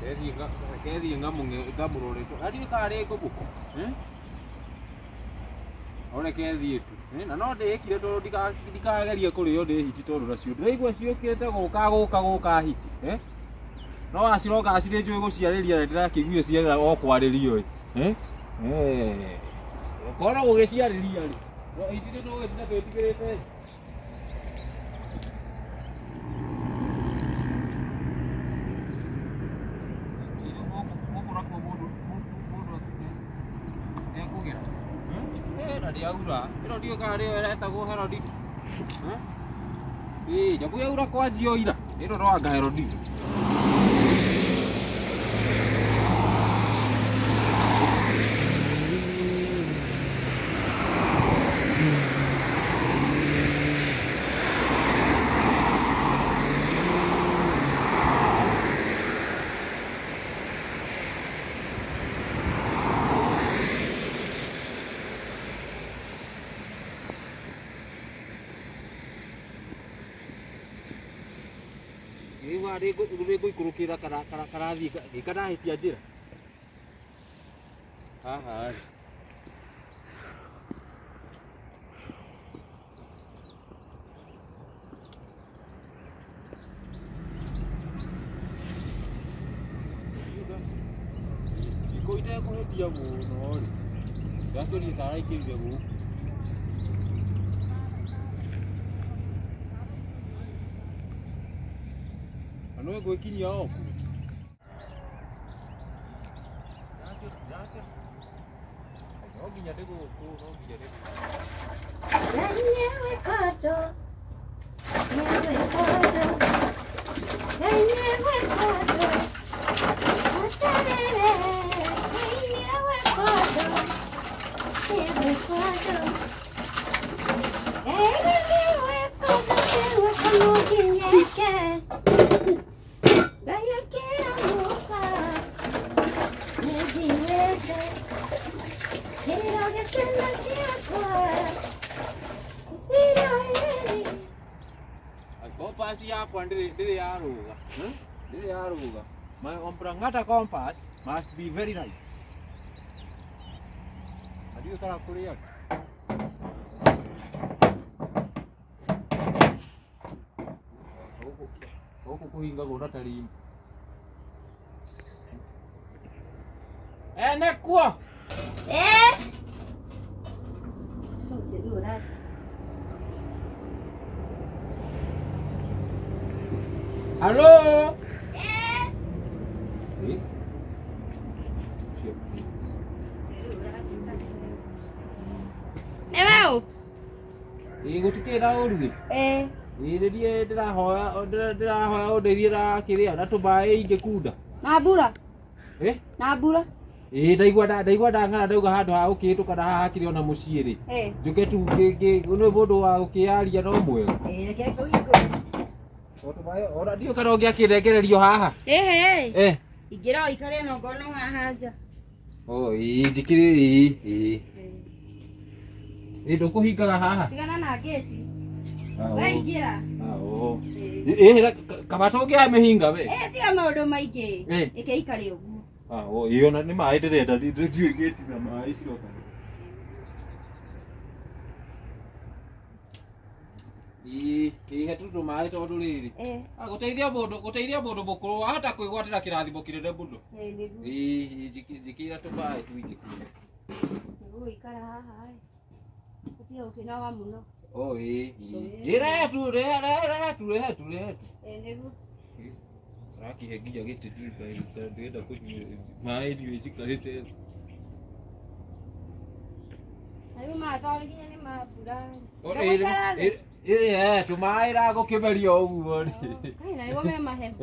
Kethi ngamũrore ariĩ karĩ ngũbũkũ one kethiĩ tu na no ndĩĩkire tondũ ndikagerie kũrĩo ndĩ hiti tondũ nacio ndĩraigua ciũkĩte gũka gũka gũka hiti no aciroka cirĩ njũĩ gũciarĩria na ndĩrakĩiguire ciarĩra o kwarĩrio ĩ korwo gũgĩciarĩria rĩ hiti nĩ tũgũgĩtinda twĩtigĩrĩte. Ndiaura ĩno ndiũĩ kana nĩyo ĩretagwo Herodi ĩĩ nyamũ yaura kwanjia ira ĩno no anga Herodi. Rĩngũikũrũkĩra karathiĩ gĩkanahĩtia njĩra haha rĩ thikũ itekũhĩtia mũno rĩ ndakĩũrie karaingĩrire gũkũ. No gwĩkinyia o kũ no nginya ndĩgũkũ no nginya ndĩgũkũ. Compass yakwa ndĩrĩ yarũga. Ndĩrĩ yarũga. My Omprangata compass must be very right. Ndiũĩ kana kũrĩ andũ. Gũkũ kũhingagwo na tarimũ. Ene kuo. Halo. Nĩ we ũ? Ĩĩ gũtikĩrĩ na ũru ĩ. Ĩĩ. Ĩĩ nĩ niĩ ndĩrahoya ũndeithie na kĩrĩa na tũmaĩ ingĩkunda. Na mbura? Ĩ? Na mbura? Ĩĩ ndaigua ndang'ara ndauga handũ ha gũkĩhĩtũka na haha hakĩrĩ ona mũciĩ rĩ. Njũke tu nĩ mũndũ wa gũkĩaria no mwega. Ĩĩ reke ngũhingũre. Ona ndiũĩ kana ũngĩakĩnengererio haha. Ĩhĩ. Ingĩra ũikare na ngorwo no haha nja. Oh ĩĩ njikĩrĩ ĩĩ ĩĩ. Ĩĩ ndũkũhingaga haha. Tigana na ngĩti. We ingĩra. Ĩĩ kaba tũngĩamĩhinga we. Ĩĩ tiga maũndũ maingĩ. Ĩke ikare ũguo. Ĩĩ ona nĩ maĩ ndĩrenda ndiũĩ ngĩti na maĩ ciroka. Ĩĩ he tũmaĩ tondũ rĩrĩ. Gũteithia mũndũ mũkũrũ wahota kwĩgwatĩra kĩrathimo kĩnene mũno. Ĩĩ nĩguo. Ĩĩ njĩkĩra tũmaĩ tũingĩ. Nĩguo gũikara haha ĩ. Gũtige gũkĩnoga mũno. Oh ĩĩ ĩĩ. Rehe tu rehe tu rehe tu rehe tu. Ĩĩ nĩguo. Ũrakĩhe nginya gĩtĩ ndĩrenda kũnyua maĩ ndiũĩ njikarĩte thĩ. Rĩu maya tondũ nginya nĩ ma mbura. Ĩĩ tũmaĩ ragũkĩmeria ũguo rĩ. Kaĩ na nĩguo me mahehu.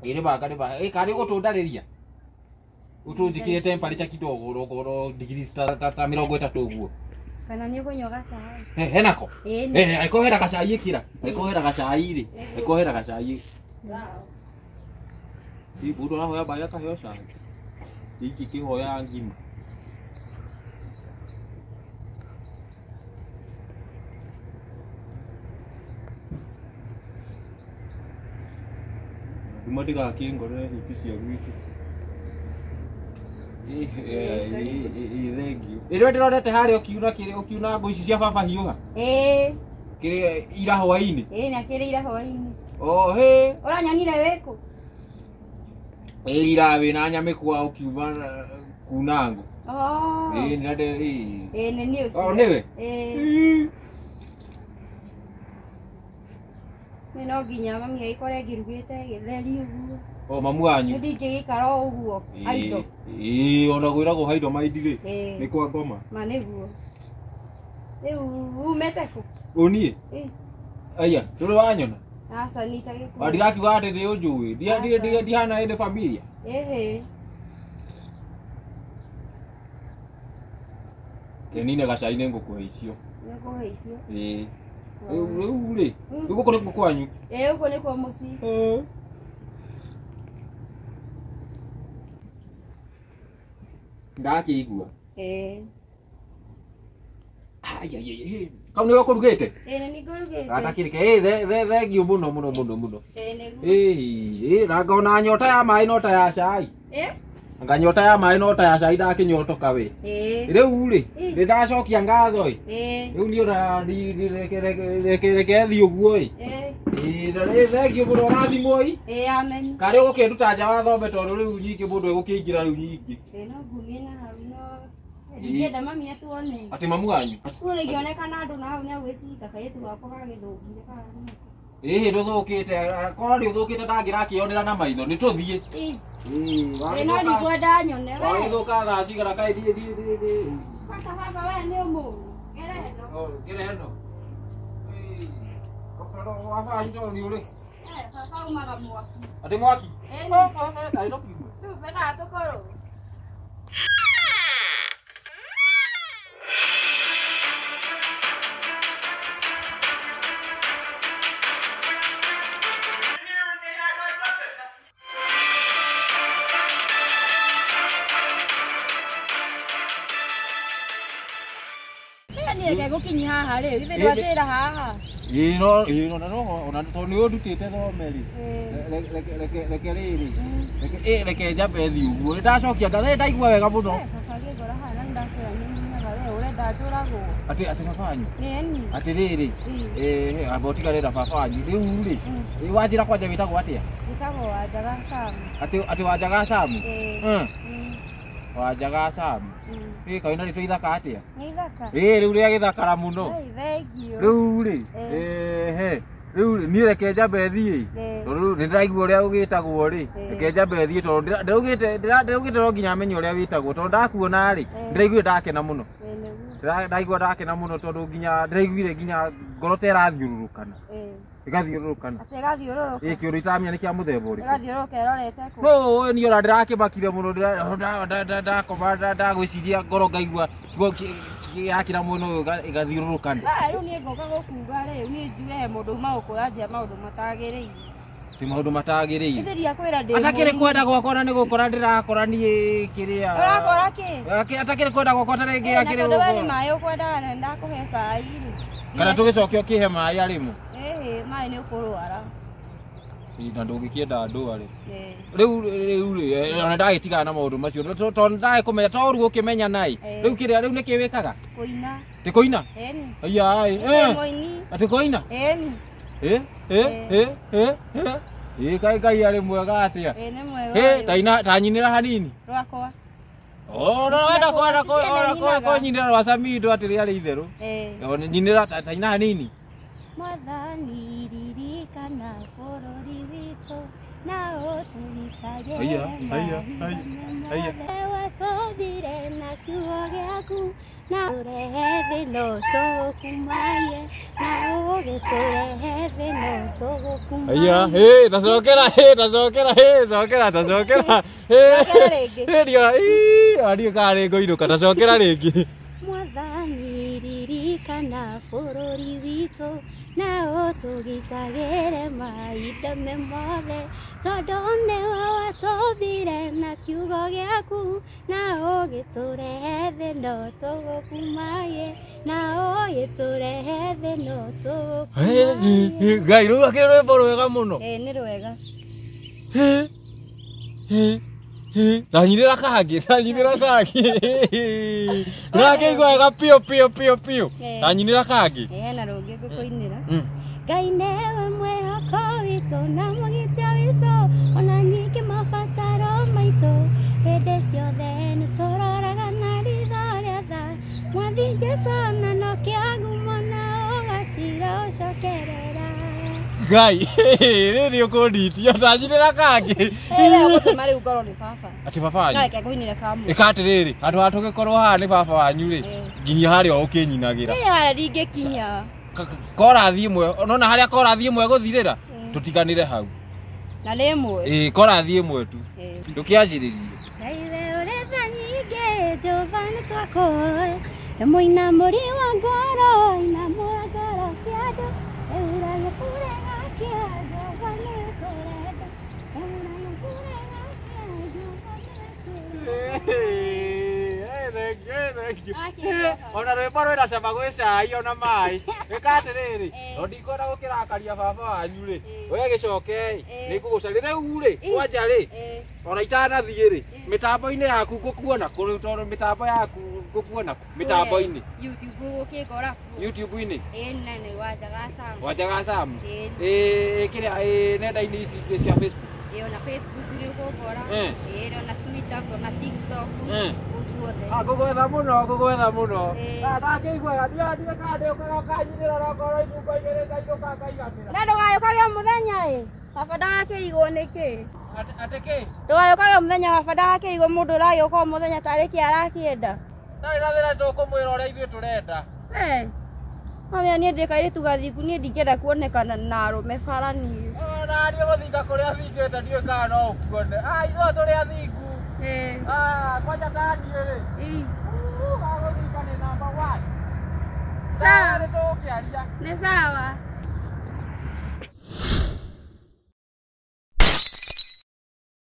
Ĩĩ nĩ manga nĩ mahehu. Ĩ kana nĩ ũgũtũndarĩria? Ũtũnjĩkĩre temperature kidogo oro degrees ta 30 ũguo. Kana nĩ ũkũnyua gacai? Henako? Ĩĩ. Angĩkorwo hena gacai ĩkĩra. Angĩkorwo hena gacai rĩ. Angĩkorwo hena gacai. Ĩ mũndũ arahoya maĩ akaheo cai. Ingĩkĩhoya ngima. Nduma ndigakĩngorere hiti cia gwitũ. Thengiũ. Ĩrĩa ndĩronete harĩa ũkiuna kĩrĩa ũkiuna ngũ ici cia baba hiũha. Ĩĩ. Kĩrĩa ira hwaĩ-inĩ. Ĩĩ nĩ akĩrĩ ira hwaĩ-inĩ. Oh he. Ũranyonire wĩkũ? Ĩĩ ira wĩna nyamĩkwa ũkiuma kuna ngũ. Oh. Ĩĩ nĩ ndĩ ĩĩ. Ĩĩ nĩ niĩ ũcio. Oh nĩwe? Ĩĩ. Nĩ no nginya mami agĩkore ngĩrugĩte gĩtheri ũguo. O mamu wanyu. Nĩ ndingĩgĩikara o ũguo haindo. Ĩĩ ona gwĩragwo haindo maindi rĩ. Nĩ kwa ngoma. Ma nĩguo. Rĩu umĩte kũ? Ũ niĩ? Ĩĩ. Aya, ndũrĩ wanyona? Aca niĩ itagĩkuona. Ndirakiuga atĩ nĩ ũnjũĩ. Ndihana ĩndĩ familia. Ĩhĩ. Kenine gacai nĩ ngũkũhe icio. Nĩ ngũkũhe icio. Ĩĩ. Rĩu rĩ, rĩu gũkũ nĩkuo kwanyu? Ĩĩ gũkũ nĩkuo mũciĩ. Ndakĩigua. Ĩĩ. Ai kau nĩwe ũkũrugĩte? Ĩĩ nĩ niĩ ngũrugĩte. Gatakĩrĩ ke thengiũ mũno mũno mũno mũno. Ĩĩ nĩguo. Ĩĩ na ngona nyota ya maĩ no ta ya cai. Ĩĩ? Anga nyota ya maĩ no ta ya cai ndakĩnyotoka we. Ĩĩ. Rĩu rĩ, nĩ ndacokia ngatho ĩ. Ĩĩ. Rĩu niĩ ona reke thiĩ ũguo ĩ. Ĩĩ. Ĩĩ na nĩ thengiũ mũno ũrathimwo ĩ. Ĩĩ amen. Karĩ ũgũkĩnduta nja wa thome tondũ rĩu nyingĩ mũndũ egũkĩingĩra rĩu nyingĩ. Ĩĩ no ngumie na hau no ndingĩenda mami atuone. Atĩ mamu wanyu? Cukuru rĩngĩonekana andũ na hau nĩagwĩciria kairĩtu gakwa gagĩthũkire kana nĩkũ. Ĩhĩ ndũthũkĩte, korwo nĩ ũthũkĩte ndangĩrakĩonera na maitho, nĩ tũthiĩ. Ĩĩ. Ĩĩ no ndikwenda nyone we. Wagĩthũka thaa cigana kaĩ thiĩ. Kwanza baba we nĩ ũmũĩ. Ngere ĩno. Oh, ngere ĩno. Ĩĩ. Baba wanyu tondũ nĩ ũrĩ. Baba umaga mwaki. Atĩ mwaki? Ĩĩ. Kaĩ no kĩigua. Rĩu bendaga tũkorwo. Reke gũkinyia haha rĩ, githĩ ndwanjĩra haha. Ĩĩ no ĩĩ no no ona tondũ nĩ ũndutĩte thome rĩ. Reke rĩrĩ. Reke reke njambe thiĩ ũguo. Nĩ ndacokia ngatho, ndaigua wega mũno. Baba ngĩngora haha na nĩndakwĩra nĩ nyonaga we ũrenda njũragwo. Atĩ baba wanyu? Ĩni. Atĩ rĩrĩ. Amba ũtigane na baba wanyu. Rĩu rĩ, wanjĩra kwanja wĩtagwo atĩa? Wĩtagwo Wanjaga Sam. Atĩ Wanjaga Sam? Ĩĩ. Wanjaga Sam. Ĩĩ kaĩ na rĩtwa ithaka atĩa? Nĩ ithaka. Ĩĩ rĩu rĩagĩthakara mũno. Thengiũ. Rĩu rĩ, rĩu niĩ reke njambe thiĩ. Tondũ rĩu nĩ ndĩraigua ũrĩa ũgĩtagwo rĩ, reke njambe thiĩ tondũ ndĩraugĩte no nginya menye ũrĩa wĩtagwo tondũ ndakuona rĩ, ndĩraiguire ndakena mũno. Ndaigua ndakena mũno tondũ nginya ndĩraiguire nginya ngoro ta ĩrathiũrũrũkana. Ĩgathiũrũrũkana. Atĩ ĩgathiũrũrũka. Ĩĩ kĩũndũ itaramenya nĩ kĩa mũthemba ũrĩkũ. Ĩgathiũrũrũka ĩrorete kũ? No niĩ ona ndĩrakĩmakire mũno ndakoma ndagwĩciria ngoro ngaigua yakĩra mwena ũyũ ĩgathiũrũrũkana. Rĩu niĩ ngũka gũkuga rĩ, niĩ njuge he mũndũ uma gũkũra njĩra maũndũ matagĩrĩire. Ti maũndũ matagĩrĩire. Githĩ ndiakwĩra ndĩ Atakĩrĩ mũini. kwenda gwakwa na nĩ gũkora ndĩrakora niĩ kĩrĩa. Ũrakora kĩ? Atakĩrĩ kwenda gwakwa ta rĩngĩ Na akĩrĩ tondũ we nĩ gũkora. maĩ ũkwendaga na nĩndakũhe cai rĩ. Kana tũgĩcoke ũkĩhe maĩ arĩmo. Ĩhĩ, maĩ nĩ ũkũrwara. Na ndũngĩkĩenda ndware. Ĩĩ. Rĩu rĩ, ona ndagĩtigana na maũndũ macio tondũ ndagĩkũmenya to ũru gũkĩmenyana ĩ. Rĩu kĩrĩa rĩu nĩkĩ wĩkaga? Kũina. Ti kũina? Ĩni. Aya ĩ. Nĩ mũini. Atĩ kũina? Ĩni. Ĩ kaĩ Ngai arĩ mwega atĩa? Ĩĩ nĩ mwega. Ĩ ta nyinĩra hanini. Rwakwa. Oh, no wenda kwenda kũnyinĩra rwa Samido atĩ rĩarĩ itherũ. Ĩĩ. Nyinĩra ta ina hanini. Mwathani ririkana bũrũri witũ na ũtũgitagĩre Aya, aya, aya, aya. Watũmbire na kiugo gĩaku na ũrehe thĩna tũgũkumarie na ũgĩtũrehe thĩna tũgũkumarie. Aya, hĩ, tacokera, hĩ, tacokera, hĩ, cokera, tacokera. Hĩ, Cokera rĩngĩ. hĩ, ndiona, ii, ndiũĩ kana nĩ ngũinũka, tacokera rĩngĩ. Mwathani ririkana bũrũri witũ na ũtũgitagĩre mahinda me mothe tondũ nĩwe watũmbire na kiugo gĩaku na ũgĩtũrehe thĩna tũgũkumagie na ũgĩtũrehe thĩna tũgũkumagie. Ngai, rũu akĩrĩ rwĩmbo rwega mũno. Ĩĩ nĩ rwega. He he he thanyirĩra kangĩ, thanyirĩra kangĩ. Ndĩrakĩigua wega piũ piũ piũ piũ. Thanyinĩra kangĩ. Hena rũngĩ ngũkũinĩra. Ngai nĩwe mwĩhoko witũ na mũgitĩri witũ, ona nyingĩ mabataro maitũ, hĩndĩ ciothe nĩtũroraga na ritho rĩa tha. Mwathi Jesũ na nokĩo ngumo na ũgacira ũcokerera. Ngai, rĩrĩ ũkũnditia, thanyinĩra kangĩ. We ũgũtũma rĩu ngorwo nĩ baba. Atĩ baba wanyu? No reke ngũinĩre kamwe. Ĩka atĩrĩrĩ, handũ ha tũgĩkorwo haha nĩ baba wanyu rĩ, nginya harĩa ũkĩnyinagĩra. Ĩ harĩa ndingĩkinya. Korathi ĩmwe, nona harĩa korathi ĩmwe ĩgũthirĩra, tũtiganĩre hau. Na nĩ ĩmwe? Ĩ, korathi ĩmwe tu. Ndũkĩanjĩrĩrie. Ngai we ũrĩ tha nyingĩ, Jehova nĩtwakũhoya. Nĩ mũinamũri wa ngoro, inamũra ngoro cia andũ. Eura gĩbure gakĩa, Jehova nĩtũrenda. Eura gĩbure gakĩa, Jehova nĩtũrenda. Ona rwĩmbo rwĩna cama gwĩ cai ona maĩ. Ĩka atĩrĩrĩ, no ndikwenda gũkĩrakaria baba wanyu rĩ, we gĩcoke ĩ, nĩngũgũcaria. Rĩu rĩ, kwanja rĩ, ona itanathiĩ rĩ, mĩtambo-inĩ yaku ngũkuona kũ rĩu, tondũ mĩtambo yaku ngũkuona kũ? Mĩtambo-inĩ. YouTube ũgũkĩngora kuo. YouTube-inĩ? Ĩ, nene, Wanjaga Sam. Wanjaga Sam? Ĩ. Ĩ, kĩrĩa, ĩ, nenda-inĩ ici ingĩ cia Facebook? Ĩ, ona Facebook nĩ ũkũngora. Ĩ, ona Twitter, ona TikTok, kũu guothe. Ngũgwetha mũno, ngũgwetha mũno. Ndakĩiguaga, ndiĩ kana ndĩũkaga ũkanyinĩra onokorwo ibungo igĩrĩ ngainũka ngaiganĩra. Na ndũgagĩũkage o mũthenya ĩ. Baba ndagakĩrigwo nĩkĩ? Atĩ kĩ? Ndũgagĩũkage o mũthenya, baba ndagakĩrigwo mũndũ ũragĩũka o mũthenya tarĩ kĩ arakĩenda. Ndarĩ na thĩna, tũkũmwĩra ũrĩa ithuĩ tũrenda. Mamia, niĩ ndĩ kairĩtu gathingu, niĩ ndingĩenda kuonekana na arũme bara niĩ. Ona niĩ gũthinga kũrĩa thingĩte ndiũĩ kana no ũkuone. Ithuĩ tũrĩ athingu. Kwanja ta niĩ rĩ. Gũthinga nĩ number 1. Sawa. Nĩ tũgũkĩaria. Nĩ sawa.